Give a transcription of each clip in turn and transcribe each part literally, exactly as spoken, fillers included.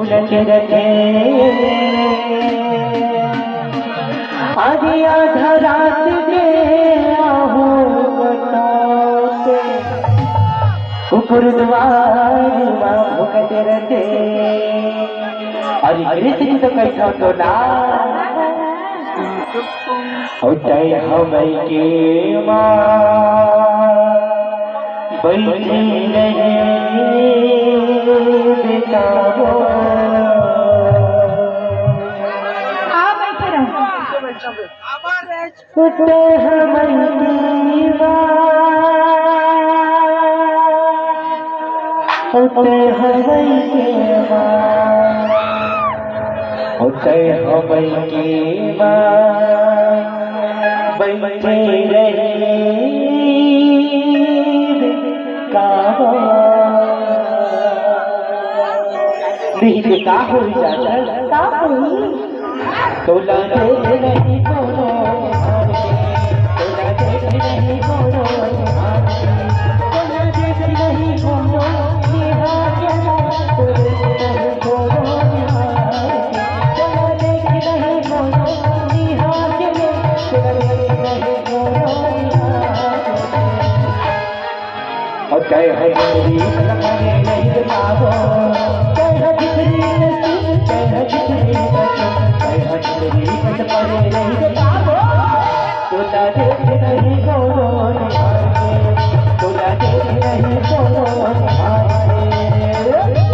उलट रखे आधी आधा रात के आहू बताते, कुकुर दुआर मा भुकत रखे। अरे कृष्ण जी तो कैसा तो ना। अउ तैं हमर के माँ बइठे रहे बेकाबू। हाँ, बइठे रहो। अउ तैं हमर के माँ, अउ तैं हमर के माँ। अउ तैं हमर के माँ बइठे रहे का हो? नहीं तो का होई जाता? का होई? तोला देख नहीं कोनो निहार के, तोला देख नहीं कोनो निहार के, तोला देख नहीं कोनो निहार के, तोला देख नहीं कोनो निहार के, तोला देख नहीं कोनो निहार के, तोला देख नहीं कोनो निहार के। अउ तैं हमर के माँ बइठे रहे बेकाबू, तैं हमर के माँ, तैं हमर के माँ, तैं हमर के माँ बइठे रहे बेकाबू। तोला देख नहीं कोनो निहार के, तोला देख नहीं कोनो निहार के।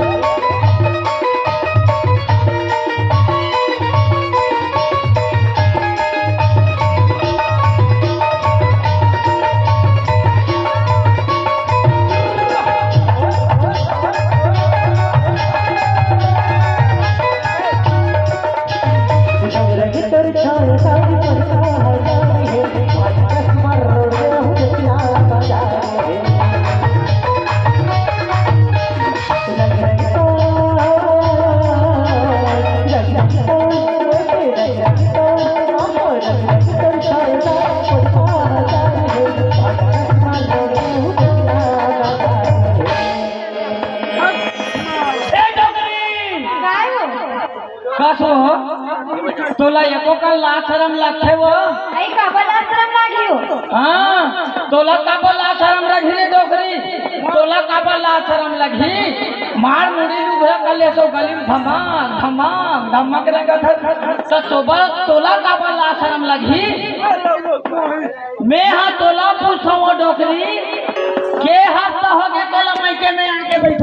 ए डोकरी! काय हो? कस हो? तोला एको कन लाज शरम लगथे वो? अई काबर लाज शरम लागही हो? हाँ, तोला काबर लाज शरम लगही रे डोकरी? तोला काबर लाज शरम लगही? मार मुड़ी लुभरा कर ले सो गली में धमाक, धमाक, धमक रे गधर। त तोबा, तोला काबर लाज शरम लगही? मैं हा तोला पूछथंव डोकरी, के हफ्ता होगे तोला मइके में आके बइठे?